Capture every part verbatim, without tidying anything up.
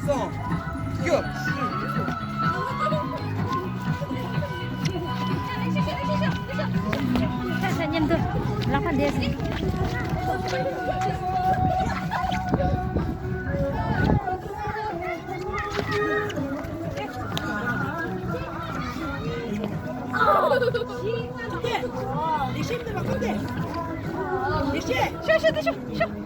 སོང་། རྒྱུ། ཤ་ཤ་མཉམ་དུ་ལག་པ་འདས་སོང་། ཤ་ཤ་འདི་ཤ་ཤ།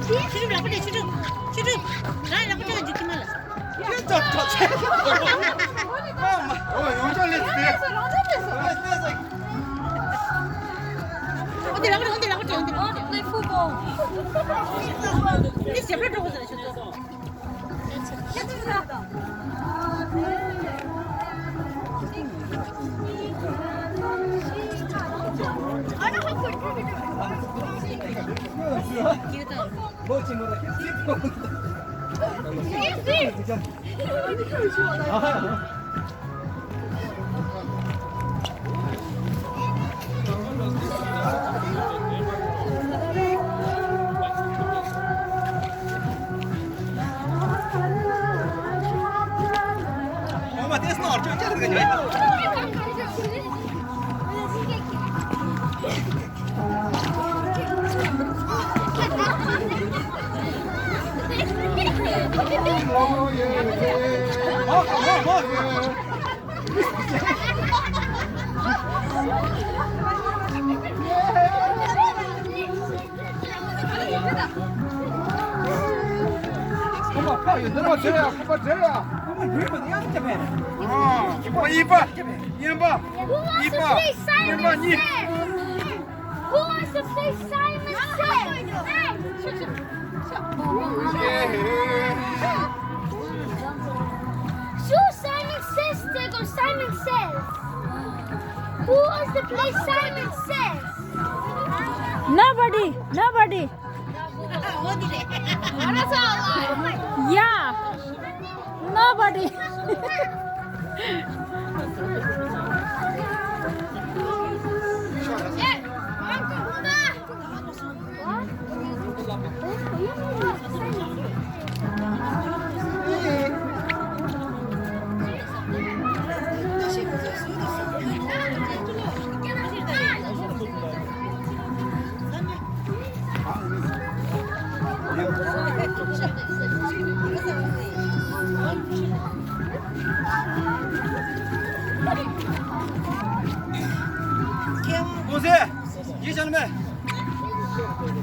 ཆུ་ཀྲུག་ལག་པ་ནས་ཆུ་ཀྲུག་ཆུ་ཀྲུག་རང་ལག་པ་ནས་འཇུག་གི་མ་ལ། ཡོད་ཅོག་ཅོག་ཆེ། ཨོ་ཡོང་ཅོག་ལེ་ཚེ། འོ་དེ་ལག་པ་འོ་དེ་ལག་པ་འོ་དེ་ལག་པ། ཨོ་ལེ་ཕུ་བོ། དེ་ཞབས་ལ་འགྲོ་དགོས་ཟེར་ཆུ་ཚོད། ཁོ་མ་ཕ་ཡོད་འདིར་བ་འདྲེ་ཡ། ཁོ་པ་འདྲེ་ཡ། ཁོ་མ་འདྲེ་མ་ཡང་ཅི་མེད། ཨ། ཁོ་པ་གཉིས་པ། གཉིས་པ། Who wants to play Simon Says? Who wants to play Simon Says? Sure, Simon Says, they go Simon Says. Who wants to play Simon Says? Nobody, nobody. Yeah, nobody. ཡིན་ཤག་ནི་མེད།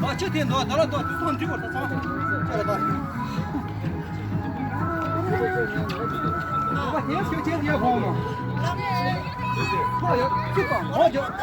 ཨ་ཅེ་དེ་འདུག་ད་ར་འདུག་དུས་ཚོད་འགྲིག་གོ་ད་ཚང་མ་ཅེ་ར་ད། ཨ་དེ་ཤོད་ཅེས་ཡོད་ཧོ་མ། ཨ་ཡོད་ཅི་དང་ཧོ་ཡོད།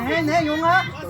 ནས་ནས་ཡོང་ང་།